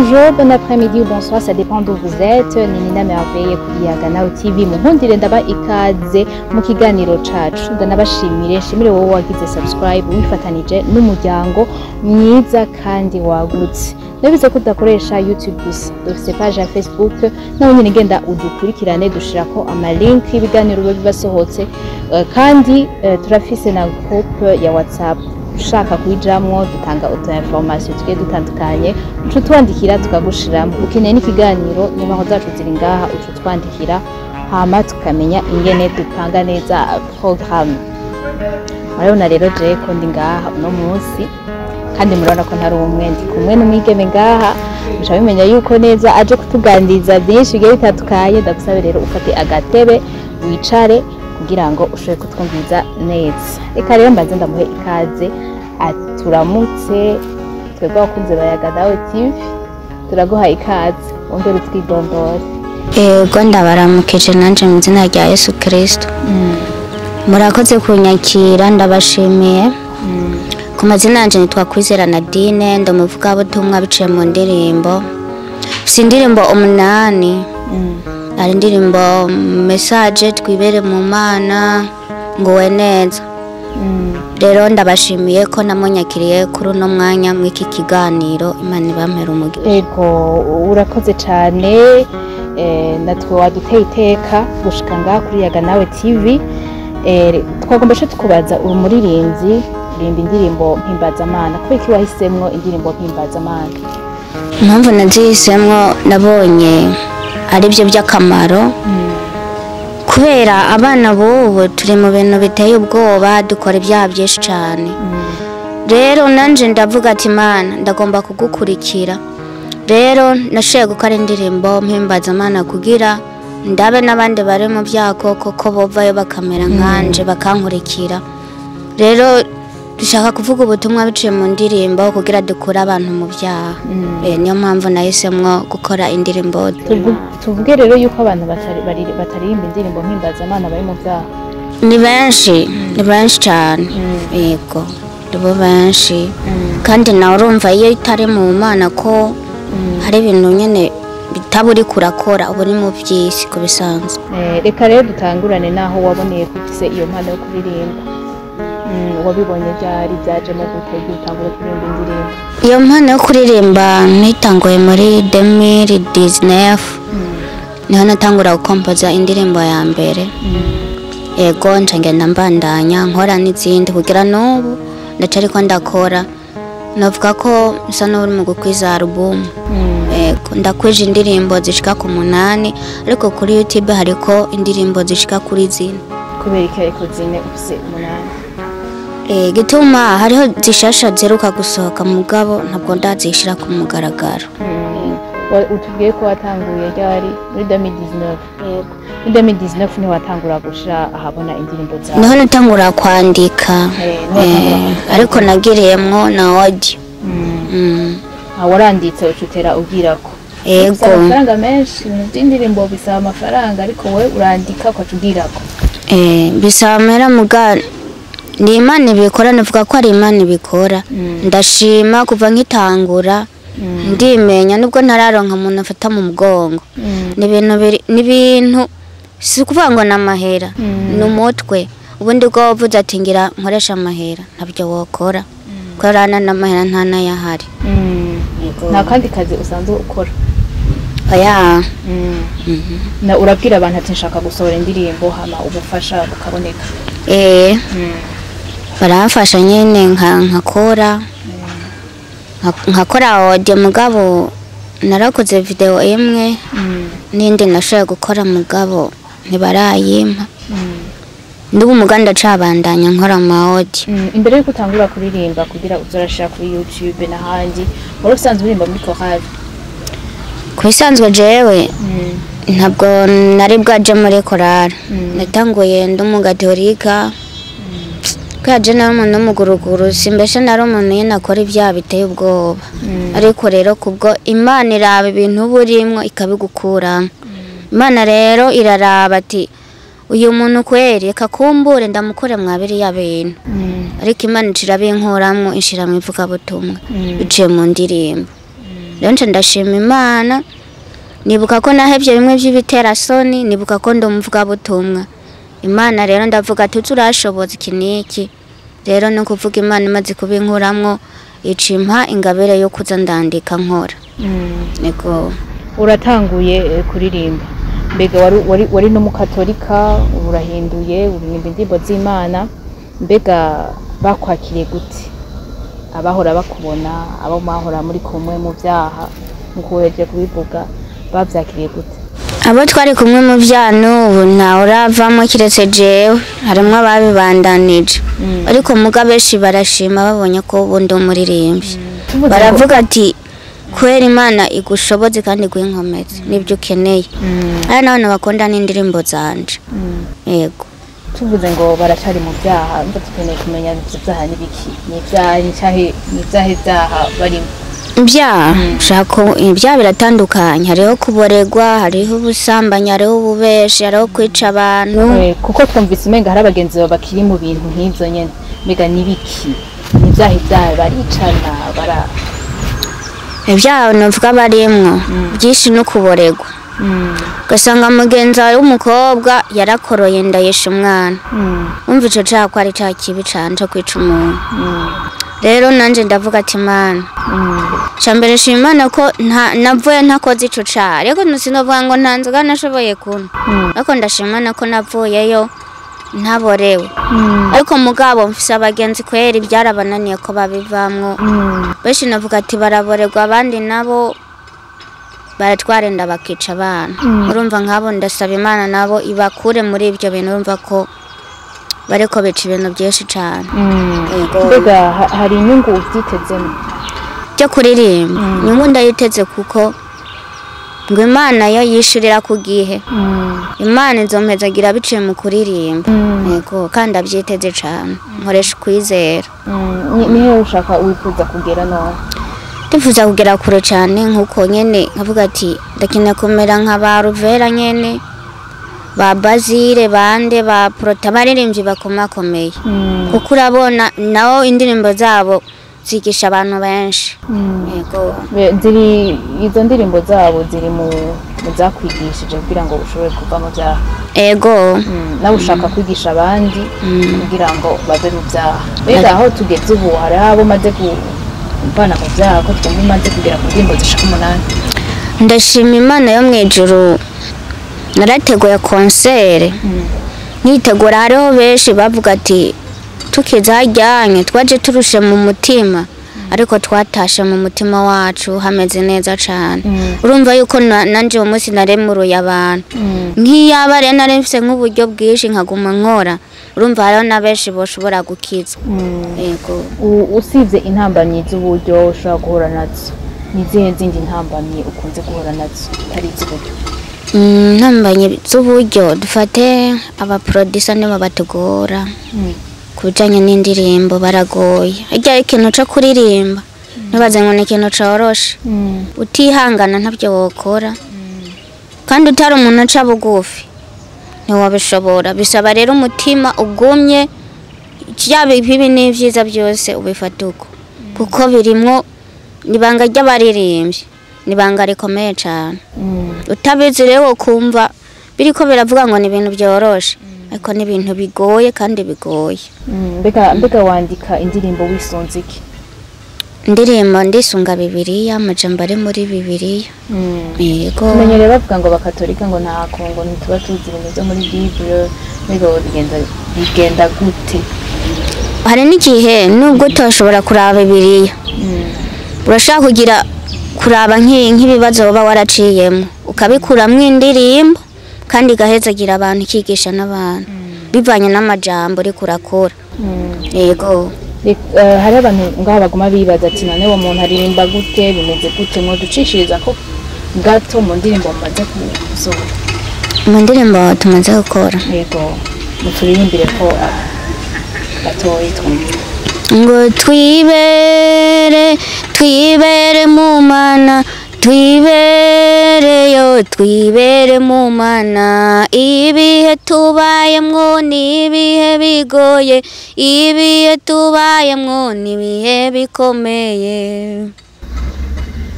Bonjour, bon après-midi ou bonsoir, ça dépend d'où vous êtes. Ni Nina Merveille kuri Yaga Nawe TV. Munkundire ndaba ikaze mu kiganiro cacu. Ndanabashimire, nshimire wowe wagize subscribe, wifatanije n'umuryango mwiza kandi wagutse. Ndabize ko udakoresha YouTube gusa, dufise page ya Facebook, nawe nyine genda udukurikirane, dushirako ama link y'ibiganiro biba bibasohotse. Kandi turafise na groupe ya WhatsApp. Ushaka kuyijamwo, dutanga utu information tugiye dutandukanye, uca utwandikira tukagushiramo. Ukeneye n'ikiganiro, nimero zacu ziri ngaha, uca utwandikira hama tukamenya ingene dupanga neza programme. Murabona rero je ko ndi ngaha uno munsi, kandi murabona ko ntari umwe, ndi kumwe n'umwigeme ngaha, muca bimenya yuko neza aje kutuganiriza byinshi bigiye bitandukanye. Ndagusabe rero ufate agatebe wicare kugira ngo ushobore kutwumviza neza. Reka rero mbanze ndamuhe ikaze aturamutse. Twebwe abakunzi ba Yaga Nawe TV turaguha ikaze, wongere utwidondore. Ego, ndabaramukije nanje mu izina rya Yesu Kristo. Murakoze kunyakira, ndabashimiye. Ku mazina yanje nitwa Kwizera Nadine, ndi umuvugabutumwa biciye mu ndirimbo. Mfise indirimbo 8. Hari indirimbo message, twibere mu Mana, nguwe neza. Rero ndabashimiye ko namunyakiriye kuri uno mwanya mw'iki kiganiro. Imana ibampere umugisha. Ego, urakoze cyane. Natwe waduteye iteka gushika ngaha kuri Yaga Nawe TV. Twagomba co tukubaza, uri umuririmbyi, uririmba indirimbo mpimbazamana, kubera iki wahisemwo indirimbo mpimbazamana? Impamvu nazihisemwo, nabonye ari byo by'akamaro, kubera abana b'ubu turi mu bintu biteye ubwoba, dukora ibyaha byinshi cyane. Rero nanje ndavuga ati: "Imana, ndagomba kugukurikira." Rero nashoboye gukora indirimbo mpimbazamana kugira ndabe n'abandi bari mu byaha koko ko bovayo bakamera nkanje, bakankurikira. Rero dushaka kuvuga ubutumwa biciye mu ndirimbo kugira dukure abantu mu byaha. Niyo mpamvu nahisemwo gukora indirimbo. Tuvuge rero yuko abantu bataririmba indirimbo mpimbazamana bari mu byaha? Ni benshi, ni benshi cyane, yego, nibo benshi. Kandi nawe urumva iyo itari mu Mana ko hari ibintu nyine bitaba uriko urakora, uba uri mu by'isi ku bisanzwe. Reka rero dutangurane n'aho waboneye ko ufise iyo mpano yo kuririmba. Wabibonye ryari? Byajemo gute igihe utangura kuririmba indirimbo? Iyo mpano yo kuririmba nitanguye muri 2019, niho natangura gukompoza indirimbo ya mbere. Yego, nca ngenda mbandanya nkora n'izindi kugira n'ubu ndacariko ndakora. Navuga ko nsa n'uri mu gukwiza alubumu. Yego, ndakwije indirimbo zishika ku 8, ariko kuri YouTube hariko indirimbo zishika kuri 4. Kubera iki ariko 4, ufise 8? Gituma hariho zishasha ziheruka gusohoka, mugabo ntabwo ndazishira ku mugaragaro. Utubwiye ko watanguye ryari? Muri 2019? Muri 2019 niho watangura gushira ahabona indirimbo zawe? Niho natangura kwandika. Niho watangura kwandika. Ariko nagiriyemwo na audio. Ah, waranditse ucutera ubwirako? Yego. Bisaba amafaranga menshi, ibintu by'indirimbo bisaba amafaranga, ariko wowe urandika ukaca ubwirako. Bisaba amahera, muga ni Imana ibikora, navuga ko ari Imana ibikora. Ndashima kuva nkitangura ndimenya, nubwo ntararonka umuntu afata mu mugongo. Ni ibintu ni ibintu si ukuvuga ngo ni amahera, ni umutwe. Ubundi bwo wavuze ati ngira nkoresha amahera, ntabyo wokora, kubera n'amahera nta n'ayahari. Nta kandi kazi usanzwe ukora? Oya. Na urabwira abantu ati nshaka gusohora indirimbo, hama ubufasha bukaboneka? Eh, baramfasha nyene, nkakora nkakora audio, mugabo narakoze video imwe n'indi nashoboye gukora, mugabo ntibarayimpa. N'ubu muga ndacabandanya nkora ama audio. Imbere yuko utangura kuririmba kugira uzorashira kuri YouTube n'ahandi, wari usanzwe uririmba muri chorale? Ku bisanzwe jewe ntabwo nari bwaje muri korali. Natanguye ndi umugatolika, kubera je nari umuntu w'umuguruguru, simbeshe, nari umuntu nyene akora ibyaha biteye ubwoba. Ariko rero kubwo Imana iraba ibintu uba urimwo ikabigukuramo. Imana rero iraraba ati uyu muntu kweri reka kumbure ndamukure mwa biriya bintu. Ariko Imana ica irabinkuramwo, inshira mu ivugabutumwa biciye mu ndirimbo. Rero nca ndashima Imana, nibuka ko nahevye bimwe vy'ibiterasoni, nibuka ko ndi umuvugabutumwa. Imana rero ndavuga ati urashoboza iki n'iki. Rero ni ukuvuga Imana imaze kubinkuramwo, icimpa ingabire yo kuza ndandika nkora. Ego. Uratanguye kuririmba, mbega wari n'umukatolika, urahinduye uririmba indirimbo z'Imana, mbega bakwakiriye gute? Abahora bakubona, abo mwahora muri kumwe mu vyaha, nkuko uhejeje kubivuga, bavyakiriye gute? Abo twari kumwe mu vyaha n'ubu ntawe uravamwo kiretse jewe, harimwo ababibandanije. Ariko muga benshi barashima babonye ko ubu ndi umuririmbyi. Baravuga ati kubera Imana igushoboze kandi iguhe inkomezi nibyo ukeneye. Hari n'abantu bakunda n'indirimbo zanje. Yego. Tuvuze ngo baracari mu vyaha, mba dukeneye kumenya ivyo vyaha n'ibiki, ni ivyaha, ni icahe, ni ivyahe vyaha barimo? Ibyaha, ushaka ibyaha biratandukanye, hariho kuboregwa, hariho ubusambanyi, hariho ububeshi, hariho kwica abantu. Kuko twumvise umenga hari abagenzi bawe bakiri mu bintu nk'ivyo nyene, mbega n'ibiki? Ni ivyahe vyaha baricana, bara Ibyaha novuga barimwo byinshi no kuboregwa. Ugasanga mugenzi wawe w'umukobwa yarakoroye inda yishe umwana. Umva ico caha ko ari ca kibi cane co kwica umuntu. Rero nanje ndavuga ati Mana, cambere shima Imana ko navuye ntakoze ico caha. Ariko sinovuga ngo nta nzoga nashoboye kunywa, ariko ndashima Imana ko navuyeyo ntaborewe. Ariko mugabo mfise abagenzi kweri byarabananiye ko babivamwo. Benshi navuga ati baraborerwa, abandi nabo baratwara inda bakica abana. Urumva nk'abo ndasaba Imana nabo ibakure muri ibyo bintu, urumva ko bariko bica ibintu byinshi cane. Yego. Mbega hari inyungu uvyitezemo? Byo kuririmba inyungu ndayiteze, kuko ngo Imana yo yishurira ku gihe. Imana izompezagira biciye mu kuririmba. Yego, kandi abyiteze cane, nkoresha ukwizera. Nihe ushaka wifuza kugera none? Ndifuza kugera kure cane, nkuko nyene nkavuga ati ndakeneye kumera nka ba Ruvera nyene, ba Bazire, bande ba Prota, abaririmbyi bakomakomeye. Kuko urabona nabo indirimbo zabo zigisha abantu benshi. Yego. Ziri izo ndirimbo zabo ziri mu zakwigishije kugira ngo ushobore kuva mu vyaha? Ego. Nawe ushaka kwigisha abandi kugira ngo bave mu vyaha. Mbega aho tugeze ubu hari abo umaze kuvana mu vyaha, ko twumva umaze kugera ku ndirimbo zishika 8? Ndashima Imana yo mw'ijuru, narateguye konsere. Nitegura hariho benshi bavuga ati tukiza hajyanye twaje turushe mu mutima, ariko twatashe mu mutima wacu hameze neza cane. Urumva yuko nanje uwo munsi naremuruye abantu. Nk'iyaba rero nari mfise nk'uburyo bwinshi nkaguma nkora, urumva hariho na benshi boshobora gukizwa. Yego. Usibye intambamyi z'uburyo ushobora guhura nazo, ni izihe zindi ntambamyi ukunze guhura nazo atari iz'uburyo? Intambamyi z'uburyo, dufate abaproducer nibo batugora. Ku bijanye n'indirimbo baragoye. Harya ikintu co kuririmba ntibaze ngo ni ikintu coroshe. Utihangana ntabyo wokora, kandi utari umuntu aca bugufi ntiwabishobora. Bisaba rero umutima ugumye, yaba ibibi n'ivyiza byose ubifata uko, kuko birimwo ibanga ry'abaririmbyi, ni ibanga rikomeye cane. Utabizi rero ukumva biriko biravuga ngo ni ibintu vyoroshe, ariko ni ibintu bigoye kandi bigoye. Mbega wandika indirimbo wisunze iki? Indirimbo ndisunga Bibiliya, amajambo ari muri Bibiliya. Yego. Tumenyereye bavuga ngo abakatolika ngo nta kongo ntituba tuzi ibintu vyo muri Bible, mbega bigenda gute? Hari n'igihe nubwo utoshobora kuraba Bibiliya, urashaka kugira kuraba nk'ibibazo woba waraciyemo, ukabikuramwo indirimbo kandi igahezagira abantu, ikigisha n'abantu bivanye n'amajambo uriko urakora. Yego. Hari abantu ngaha baguma bibaza ati none uwo muntu aririmba gute, bimeze gute? Mwoducishiriza ko gato mu ndirimbo mumaze gusohora? Mu ndirimbo tumaze gukora. Yego, muturirimbire ko gatoyi twumve. Ngo twibere, twibere mu Mana, twibereyo, twibere mu Mana. Ibihe tubayemwo ni ibihe bigoye, ibihe tubayemwo ni ibihe bikomeye.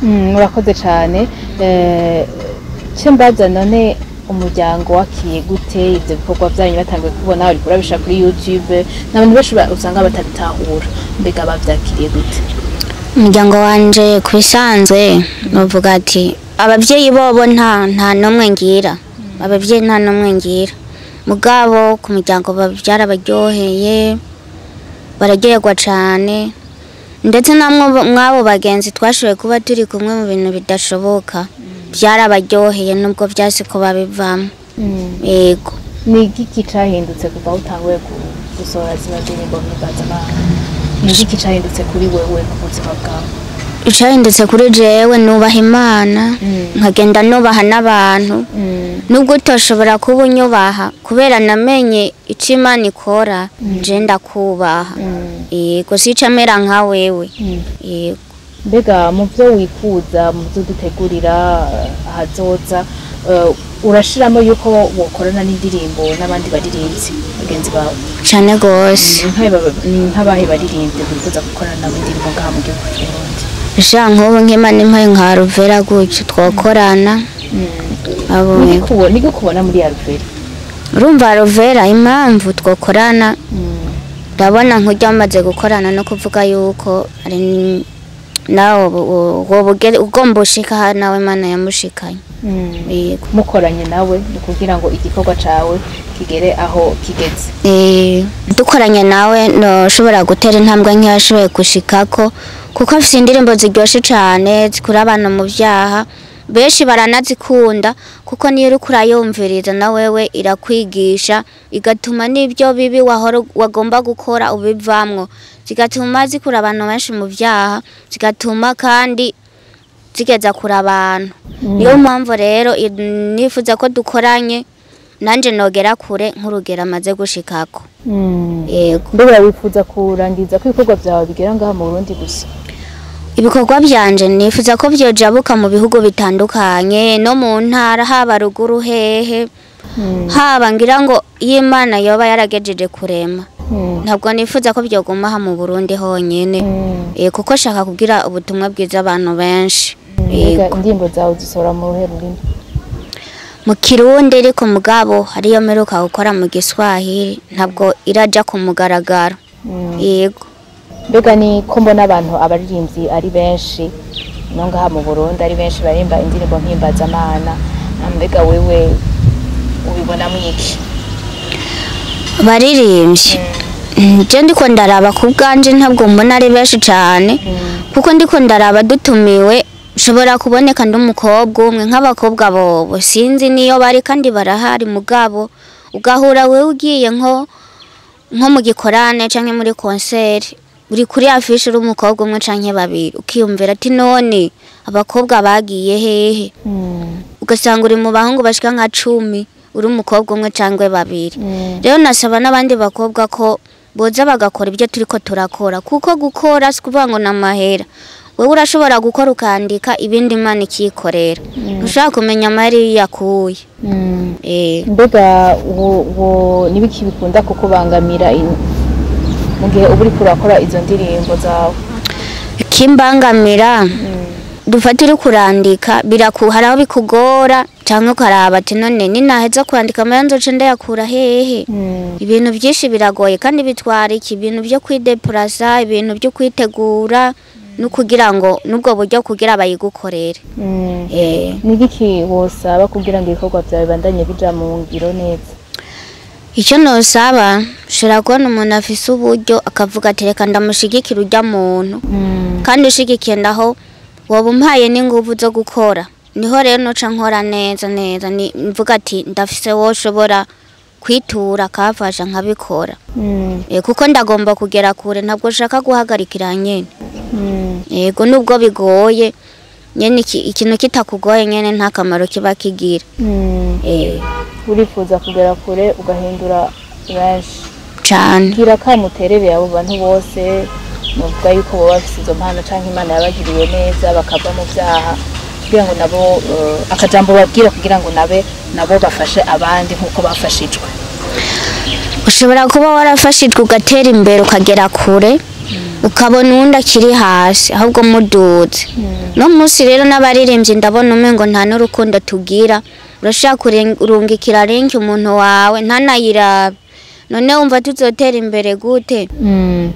Murakoze cyane. Cyo mbaza none umuryango wakiye gute ibyo bikorwa byanyu batanguye kubona uriko urabisha kuri YouTube n'abantu benshi usanga batabitahura, mbega bavyakiriye gute? Umuryango wanje ku bisanzwe bavuga ati ababyeyi bobo nta n'umwe ngira, ababyeyi nta n'umwe ngira, mugabo ku muryango byarabaryoheye, bararyoherwa cane, ndetse namwe mwabo bagenzi twashoboye kuba turi kumwe mu bintu bidashoboka, byarabaryoheye nubwo vyase ko babivamo. Yego. Ni igiki cahindutse kuva aho utanguye gusohora zino ndirimbo mpimbazamana? Ni igiki cahindutse kuri wewe ku buzima bwawe? Icahindutse kuri jewe, nubaha Imana, nkagenda nubaha n'abantu, nubwo utoshobora kuba unyubaha, kubera namenye ico Imana ikora, je ndakubaha. Yego, sica mera nka wewe. Yego. Mbega mu byo wifuza, mu byo dutegurira ahazoza, urashiramo yuko wokorana n'indirimbo n'abandi baririmbyi bagenzi bawe? Cane gose. Ni nk'abahe baririmbyi wifuza gukorana nabo indirimbo ngaha mu gihugu c'u Burundi? Sha nk'ubu nk'Imana impaye nka Alvera gutyo twokorana. Abo Niki ukubona muri Alvera? Urumva Alvera impamvu twokorana, ndabona nk'urya amaze gukorana no kuvuga yuko ari nawe ugomba ushika aha nawe Imana yamushikanye. Yego. Mukoranye nawe ni kugira ngo igikorwa cawe kigere aho kigeze. Dukoranye nawe noshobora gutera intambwe nk'iyashoboye gushikako, kuko afise indirimbo ziryoshe cane zikura abantu mu vyaha, benshi baranazikunda, kuko niyo uriko urayumviriza na wewe irakwigisha, igatuma n'ibyo bibi wahora wagomba gukora ubivamwo, zigatuma zikura abantu benshi mu vyaha, zigatuma kandi zigeza kure abantu. Niyo mpamvu rero nifuza ko dukoranye nanje nogera kure nk'urugero amaze gushikako. Yego. Mbega wifuza kurangiza ko ibikorwa vyawe bigera ngaha mu Burundi gusa? Ibikorwa vyanje nifuza ko vyojabuka mu bihugu bitandukanye, no mu ntara, haba ruguru hehe, haba ngira ngo iyo Imana yoba yaragejeje kurema. Ntabwo nifuza ko vyoguma aha mu Burundi honyene. Kuko shaka kugira ubutumwa bwiza abantu benshi. Mbega indirimbo zawe zisohora mu ruhe rurimi? Mu Kirundi, ariko mugabo hariyo mperuka gukora mu Giswahili, ntabwo iraja ku mugaragaro. Yego. Mbega ni ko mbona abantu abaririmbyi ari benshi no ngaha mu Burundi, ari benshi barimba indirimbo mpimbazamana, mbega wewe ubibonamo iki? Abaririmbyi je ndiko ndaraba ku bwanje ntabwo mbona ari benshi cane, kuko ndiko ndaraba dutumiwe nshobora kuboneka ndi umukobwa umwe, nk'abakobwa bobo sinzi niyo bari kandi barahari, mugabo ugahura wewe ugiye nko mu gikorane canke muri concert, uri kuri afishe uri umukobwa umwe canke babiri, ukiyumvira ati none abakobwa bagiye hehe? Ugasanga uri mu bahungu bashika nka 10 uri umukobwa umwe canke babiri. Rero nasaba n'abandi bakobwa ko boza bagakora ibyo turiko turakora, kuko gukora si kuvuga ngo namahera. Wewe urashobora gukora ukandika ibindi Imana ikikorera, ushaka kumenya amahera iyo yakuye. Mbega nibiki bikunda kukubangamira mu gihe uba uriko urakora izo ndirimbo zawe? Ikimbangamira, dufate uri kurandika, hari aho bikugora, canke ukaraba ati none ninaheza kwandika amahera nzoca ndayakura hehe? Ibintu vyinshi biragoye kandi bitwara iki, ibintu vyo kwideplasa, ibintu vyo kwitegura, no kugira ngo nubwo buryo kugira bayigukorere. Ni igiki wosaba kugira ngo ibikorwa vyawe bibandanye bija mu ngiro neza? Icyo nosaba, nshobora kubona umuntu afise uburyo akavuga ati reka ndamushigikira urya muntu, kandi ushigikiye ndaho woba umpaye n'inguvu zo gukora, niho rero noca nkora neza neza, ni mvuga ati ndafise woshobora kwitura akafasha nkabikora. Kuko ndagomba kugera kure, ntabwo nshaka guhagarikira nyene. Yego, nubwo bigoye nyene, ikintu kitakugoye nyene nta kamaro kiba kigira. Urifuza kugera kure ugahindura benshi cane. Gira kamuterereye abo bantu bose muvuga yuko baba bafise izo mpano canke Imana yabagiriye neza bakava mu vyaha, kugira ngo nabo akajambo babwira kugira ngo nabo bafashe abandi nkuko bafashijwe. Ushobora kuba warafashijwe ugatera imbere ukagera kure, Ukabona uwundi akiri hasi ahubwo muduze. No munsi rero n'abaririmbyi ndabona umengo nta n'urukundo tugira. Urashaka kurungikira link umuntu wawe ntanayirabe, none wumva tuzotera imbere gute?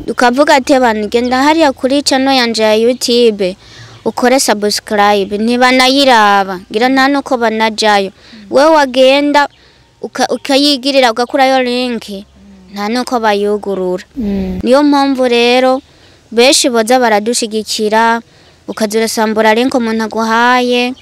Ukavuga ati abantu genda hariya kuri channel yanje ya YouTube ukore subscribe, ntibanayiraba, ngira nta nuko banajayo. Wewe wagenda ukayigirira ugakurayo link, nta nuko bayugurura. Niyo mpamvu rero benshi boza baradushigikira, ukaza urasambura link umuntu aguhaye.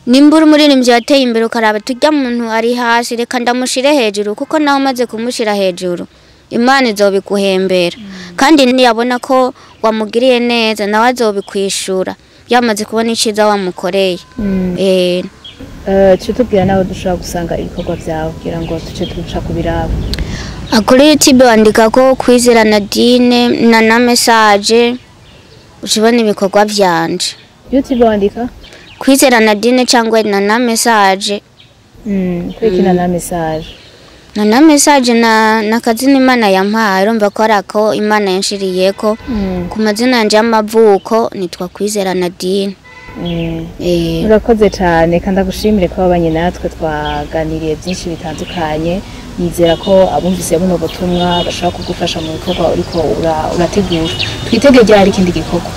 Nimba uri umuririmbyi wateye imbere, ukaraba turya muntu ari hasi, reka ndamushire hejuru, kuko nawe umaze kumushira hejuru Imana izobiguhembera. Kandi niyabona ko wamugiriye neza, nawe azobikwishura yamaze kubona iciza wamukoreye. Tuce tubwira nawe dushobora gusanga ibikorwa byawe kugira ngo tuce tuca kubiraba. Kuri YouTube wandika ko Kwizera Nadine na message, ucibona ibikorwa vyanje. YouTube wandika Kwizera Nadine cyangwa na message. Kuri na message. Na message na kazina Imana yampaye, urumva ko ari ako Imana yanshiriyeko. Ku mazina yanje y'amavuko nitwa Kwizera Nadine. Urakoze cyane, kandi agushimire ko wabanye natwe, twaganiriye byinshi bitandukanye. Nizera ko abumvise buno butumwa bashobora kugufasha mu bikorwa uriko urategura. Twitege ryari ikindi gikorwa?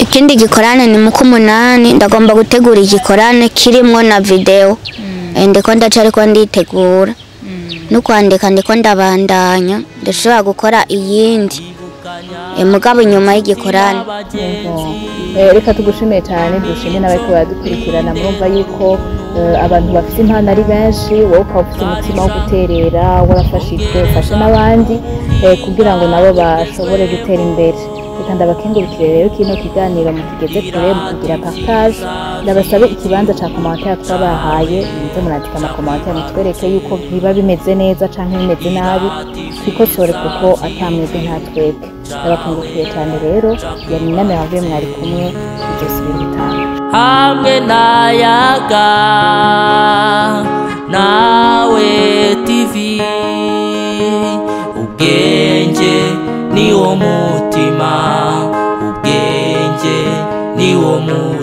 Ikindi gikorane ni mu kumunani, ndagomba gutegura igikorane kirimwo na video. Ndiko ndacariko nditegura no kwandika, ndiko ndabandanya, ndashobora gukora iyindi. Mugabo inyuma y'igikorane. Yego. Reka tugushimiye cyane, dushime n'abariko baradukurikirana. Murumva yuko abantu bafite impano ari benshi, wowe ukaba ufite umutima wo guterera, warafashijwe, ufashe n'abandi kugira ngo nabo bashobore gutera imbere. Reka ndabakengurukire rero, kino kiganiro mukigeze kure mu kugira partage. Ndabasabe ikibanza ca commentaire twabahaye, muze murandika ama commentaire, mutwereke yuko biba bimeze neza canke bimeze nabi, twikosore, kuko atamwebwe nta twebwe. Ndabakengurukiye cyane rero, yari Nina Merveille mwari kumwe, tuzosubira ubutaha. Hamwe n'ayaga nawe TV, ubwenge ni wo mutima, ubwenge ni wo mutima.